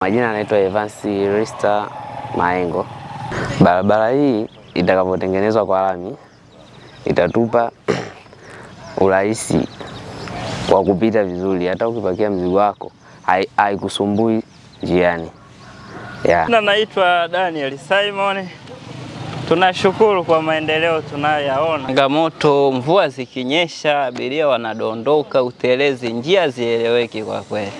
Majina anaitwa Evans Rista Maengo. Barabara hii itakapotengenezwa kwa lami itatupa urahisi wa kupita vizuri, hata ukipakia mzigo wako haikusumbui njiani. Yeah. Na naitwa Daniel Simon. Tunashukuru kwa maendeleo tunayoyaona. Changamoto, mvua zikinyesha abiria wanadondoka, utelezi, njia zieleweki kwa kweli.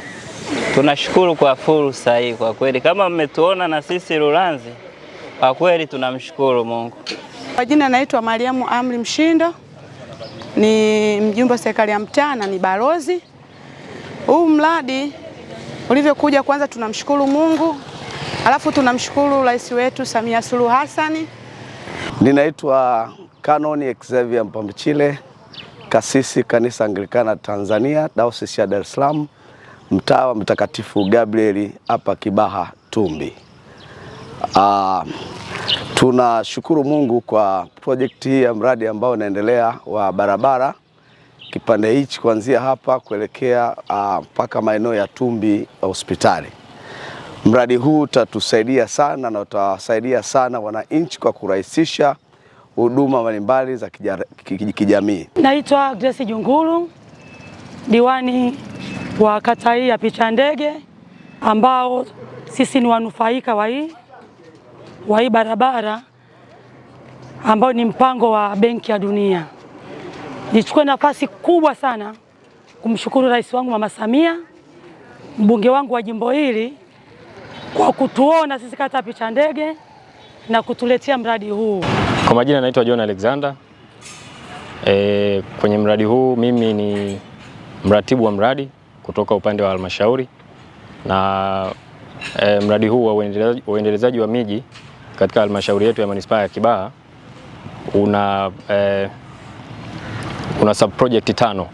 Tunashukuru kwa fursa hii kwa kweli, kama mmetuona na sisi Lulanzi, kwa kweli tunamshukuru Mungu. Kwa jina naitwa Mariamu Amri Mshindo, ni mjumbe wa serikali ya mtaa na ni balozi. Huu mradi ulivyokuja, kwanza tunamshukuru Mungu, alafu tunamshukuru rais wetu Samia Suluhu Hassan. Ninaitwa Canon Xavier Mpambichile, kasisi kanisa Anglikana Tanzania, Dayosisi ya Dar es Salaam, mtaa wa Mtakatifu Gabrieli hapa Kibaha Tumbi. Tunashukuru Mungu kwa project hii ya mradi ambao unaendelea wa barabara kipande hichi kuanzia hapa kuelekea mpaka maeneo ya Tumbi hospitali. Mradi huu utatusaidia sana na utawasaidia sana wananchi kwa kurahisisha huduma mbalimbali za kijamii. Naitwa Grace Jungulu, diwani wa kata hii ya Pichandege, ambao sisi ni wanufaika wa hii barabara ambao ni mpango wa Benki ya Dunia. Nichukue nafasi kubwa sana kumshukuru rais wangu Mama Samia, mbunge wangu wa jimbo hili kwa kutuona sisi kata ya Pichandege na kutuletea mradi huu. Kwa majina naitwa John Alexander. Kwenye mradi huu mimi ni mratibu wa mradi kutoka upande wa halmashauri na mradi huu wa uendelezaji wa miji katika halmashauri yetu ya manispaa ya Kibaha una sub project 5,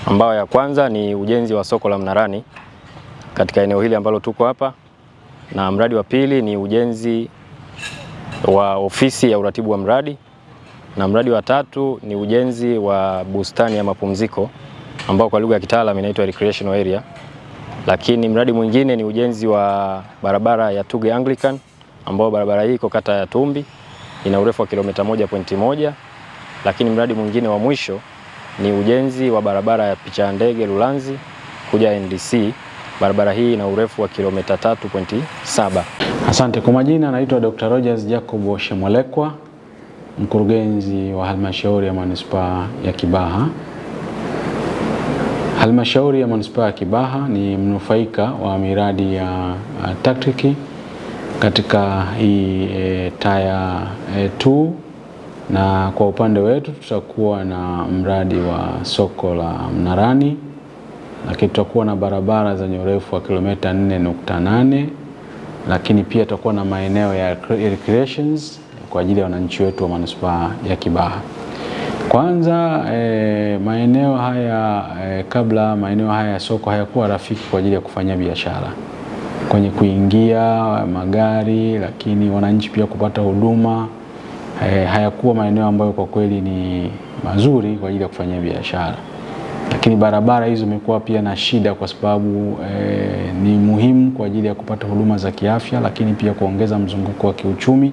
ambayo ya kwanza ni ujenzi wa soko la Mnarani katika eneo hili ambalo tuko hapa, na mradi wa pili ni ujenzi wa ofisi ya uratibu wa mradi, na mradi wa tatu ni ujenzi wa bustani ya mapumziko ambao kwa lugha ya kitaalamu inaitwa recreational area. Lakini mradi mwingine ni ujenzi wa barabara ya Tuge Anglican ambao barabara hii iko kata ya Tumbi, ina urefu wa kilomita 1.1. Lakini mradi mwingine wa mwisho ni ujenzi wa barabara ya Pichandege Lulanzi kuja NDC. Barabara hii ina urefu wa kilomita 3.7. Asante. Kwa majina naitwa Dr. Rogers Jacob Shemolekwa, mkurugenzi wa halmashauri ya manispaa ya Kibaha. Halmashauri ya manispaa ya Kibaha ni mnufaika wa miradi ya TACTIC katika hii Tier 2, na kwa upande wetu tutakuwa na mradi wa soko la Mnarani, lakini tutakuwa na barabara zenye urefu wa kilomita 4.8, lakini pia tutakuwa na maeneo ya recreations kwa ajili ya wananchi wetu wa manispaa ya Kibaha. Kwanza maeneo haya kabla maeneo haya ya soko hayakuwa rafiki kwa ajili ya kufanya biashara, kwenye kuingia magari, lakini wananchi pia kupata huduma hayakuwa maeneo ambayo kwa kweli ni mazuri kwa ajili ya kufanyia biashara. Lakini barabara hizo zimekuwa pia na shida kwa sababu ni muhimu kwa ajili ya kupata huduma za kiafya, lakini pia kuongeza mzunguko wa kiuchumi.